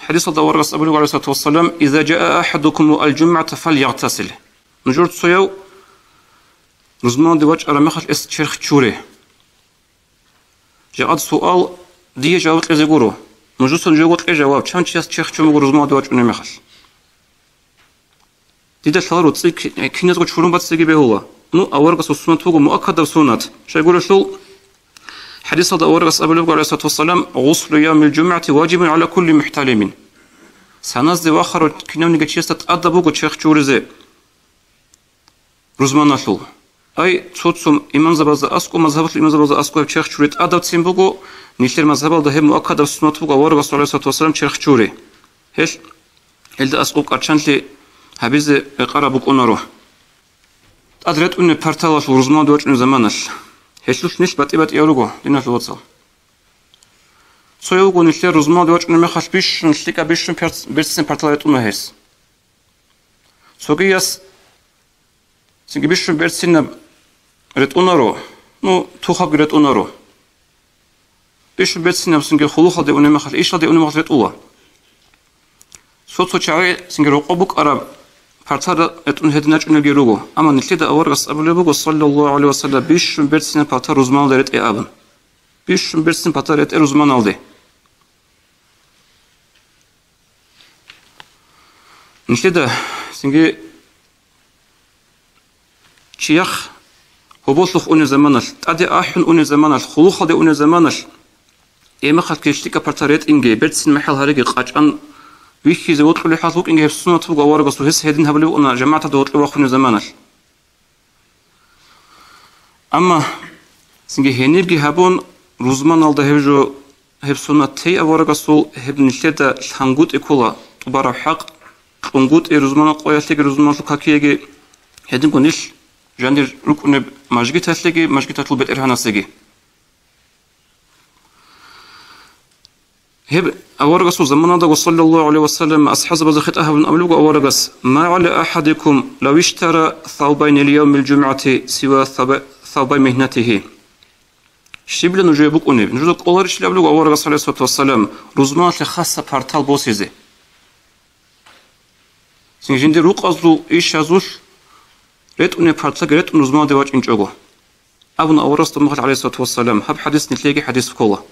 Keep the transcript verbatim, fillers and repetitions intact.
ХӀадисалда аварагас абулеб, гӀалайгьиссалату вассалам: «Иза жаа ахадукумул жумгӀата фальягътасил». Нужер цояв рузманалде вачӀараб мехалъ эс черх чуре. Жакъа суал, дие жаваб кьезе гуро. Нужеца нужего кье жаваб, чан чияс черх чун буго рузманалде вачӀунеб мехалъ. Дида лъаларо, цӀи ки-, киназго чурун бацлъиги бегьула. Ну, аварагасул суннат буго муаккадаб суннат. Щайгурелъул, хӀадисалда аварагас абулеб буго, гӀалайгьиссалату вассалам: «Гъуслу явмил жумгӀати важибун гӀала кулли мухӀталимин». Саназде вахарав кинавниги чиясда тӀадаб буго черх чуризе рузманалъул. Ай, цо-цо имамзабазда аскӀоб, мазгьабалъул имамзабазда аскӀоб гьеб черх чури тӀадабцин буго, нилъер мазгьабалда гьеб муаккадаб суннат буго аварагасул, гӀалайгьиссалату вассалам, черх чури. Гьел, гьелда аскӀоб кӀарчӀанлъи гьабизе рекъараб букӀунаро. ТӀад ретӀунеб парталалъул рузманалде вачӀунеб заманалъ. Гьелъулъ нилъ батӀи-батӀиял руго, диналъул вацал. Цояв вуго нилъер рузманалде вачӀунеб мехалъ бищун лъикӀаб, бищун перц-, берцинаб партал ретӀуна гьес. Цогияс цинги бищун берцинаб ретӀунаро, ну, тухабги ретӀунаро. Бищун берцинаб цинги хъулухъалде унеб мехалъ, ишалде унеб мехалъ ретӀула. Цо-цо чагӀи цинги рокъоб букӀараб партал ретӀун гьедин рачӀунелги руго. Амма нилъеда аварагас абулеб буго, саллаллагьу гӀалайгьи ва саллам, бищун берцинаб партал рузманалде ретӀе абун. Бищун берцинаб партал ретӀе рузманалде. Нилъеда цинги чияхъ гьоболлъухъ унеб заманалъ, тӀаде ахӀун унеб заманалъ, хъулухъалде унеб заманалъ, гьеб мехалъги лъикӀаб партал ретӀинги, берцин мехӀал гьариги, къачӀан вихьизе вокьулев хӀал вукӀинги гьеб суннат буго аварагасул, гьес гьедин гьабулеб букӀана жамагӀаталда гьоркье вахунеб заманалъ. Амма цинги гьенибги гьабун, рузманалда гьеб жо, гьеб суннат тей аварагасул, гьеб нилъеда лъангутӀи ккола тӀубараб хӀакъ, кьунгутӀи рузманал къоялъеги, рузманалъул какиеги, гьединго нилъ жандир рукӀунеб мажгиталъеги, мажгиталъул бетӀергьанасеги. Гьеб аварагасул заманалдаго, саллаллагьу гӀалайгьи ва саллам, асхӀабзабазда хитӀа гьабун абулеб буго аварагас: «Ма гӀала ахадикум лав иштара савбайни лиявмил жумгӀати сива савба-, савбай мигьнатигьи». Щибила нужее букӀунеб? Нужеда кӀоларищ абулеб буго аварагас, гӀалайгьиссалату вассалам, рузманалъе хасаб партал босизе? Цин жиндир рукъазул ишазулъ ретӀунеб парталги ретӀун рузманалде вачӀинчӀого. Абун аварагас, гӀалайгьиссалату вассалам, гьаб хӀадис нилъееги хӀадис ккола.